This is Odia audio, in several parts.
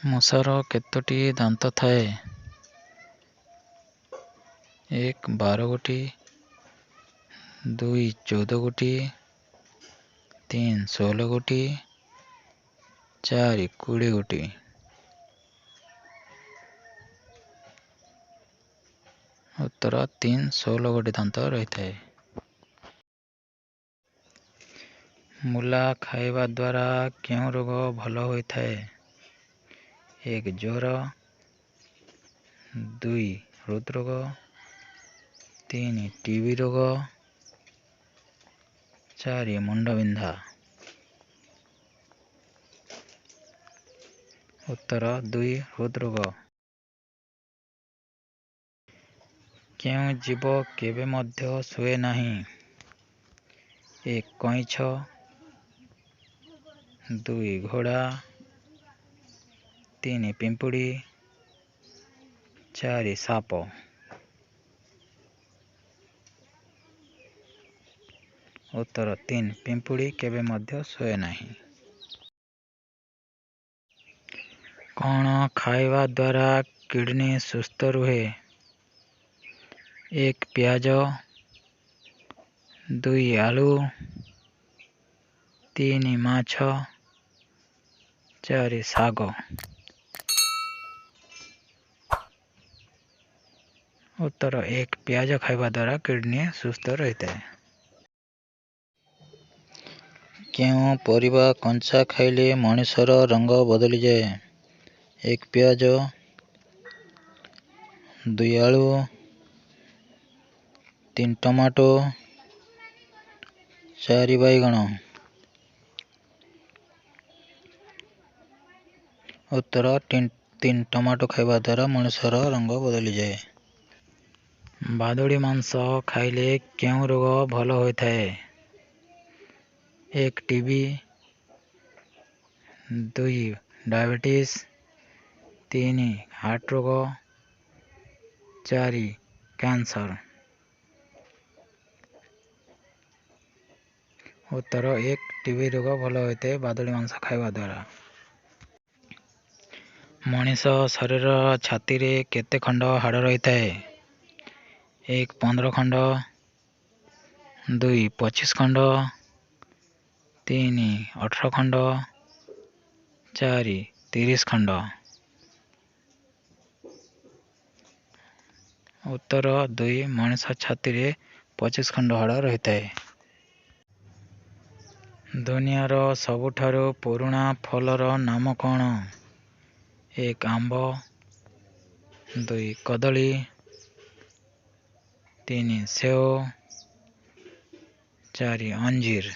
ମୂଷାର କେତୋଟି ଦାନ୍ତ ଥାଏ? 1 12 ଗୋଟି, 2 14 ଗୋଟି, 3 16 ଗୋଟି, 4 20 ଗୋଟି। ଉତ୍ତର 3 16 ଗୋଟି ଦାନ୍ତ ରହିଥାଏ। ମୂଳା ଖାଇବା ଦ୍ୱାରା କେଉଁ ରୋଗ ଭଲ ହୋଇଥାଏ? 1 ଜ୍ୱର, 2 ହୃଦରୋଗ, 3 ଟିବି ରୋଗ, 4 ମୁଣ୍ଡବିନ୍ଧା। ଉତ୍ତର 2 ହୃଦରୋଗ। କେଉଁ ଜୀବ କେବେ ମଧ୍ୟ ଶୁଏ ନାହିଁ? 1 କଇଁଛ, 2 ଘୋଡ଼ା, 3 ପିମ୍ପୁଡ଼ି, 4 ସାପ। ଉତ୍ତର 3 ପିମ୍ପୁଡ଼ି କେବେ ମଧ୍ୟ ଶୁଏ ନାହିଁ। କ'ଣ ଖାଇବା ଦ୍ୱାରା କିଡ଼ନୀ ସୁସ୍ଥ ରୁହେ? 1 ପିଆଜ, 2 ଆଳୁ, 3 ମାଛ, 4 ଶାଗ। ଉତ୍ତର 1 ପିଆଜ ଖାଇବା ଦ୍ୱାରା କିଡ଼ନୀ ସୁସ୍ଥ ରହିଥାଏ। କେଉଁ ପରିବା କଞ୍ଚା ଖାଇଲେ ମଣିଷର ରଙ୍ଗ ବଦଳିଯାଏ? 1 ପିଆଜ, 2 ଆଳୁ, 3 ଟମାଟୋ, 4 ବାଇଗଣ। ଉତ୍ତର 3 ଟମାଟୋ ଖାଇବା ଦ୍ୱାରା ମଣିଷର ରଙ୍ଗ ବଦଳିଯାଏ। ବାଦୁଡ଼ି ମାଂସ ଖାଇଲେ କେଉଁ ରୋଗ ଭଲ ହୋଇଥାଏ? 1 ଟିବି, 2 ଡାଇବେଟିସ୍, 3 ହାର୍ଟ ରୋଗ, 4 କ୍ୟାନ୍ସର। ଉତ୍ତର 1 ଟିବି ରୋଗ ଭଲ ହୋଇଥାଏ ବାଦୁଡ଼ି ମାଂସ ଖାଇବା ଦ୍ୱାରା। ମଣିଷ ଶରୀରର ଛାତିରେ କେତେ ଖଣ୍ଡ ହାଡ଼ ରହିଥାଏ? 1 15 ଖଣ୍ଡ, 2 25 ଖଣ୍ଡ, 3 18 ଖଣ୍ଡ, 4 30 ଖଣ୍ଡ। ଉତ୍ତର 2 ମଣିଷ ଛାତିରେ 25 ଖଣ୍ଡ ହାଡ଼ ରହିଥାଏ। ଦୁନିଆର ସବୁଠାରୁ ପୁରୁଣା ଫଳର ନାମ କ'ଣ? 1 ଆମ୍ବ, 2 କଦଳୀ, 3 ସେଓ, 4 ଅଞ୍ଜିର।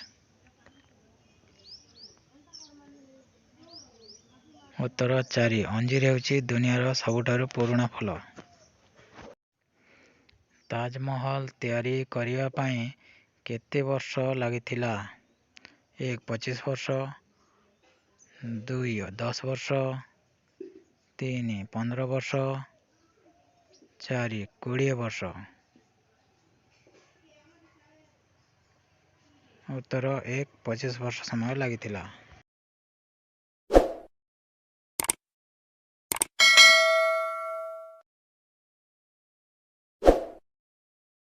ଉତ୍ତର 4 ଅଞ୍ଜିର ହେଉଛି ଦୁନିଆର ସବୁଠାରୁ ପୁରୁଣା ଫଳ। ତାଜମହଲ ତିଆରି କରିବା ପାଇଁ କେତେ ବର୍ଷ ଲାଗିଥିଲା? 1 25 ବର୍ଷ, 2 10 ବର୍ଷ, 3 15 ବର୍ଷ, 4 20 ବର୍ଷ। ଉତ୍ତର 1 25 ବର୍ଷ ସମୟ ଲାଗିଥିଲା।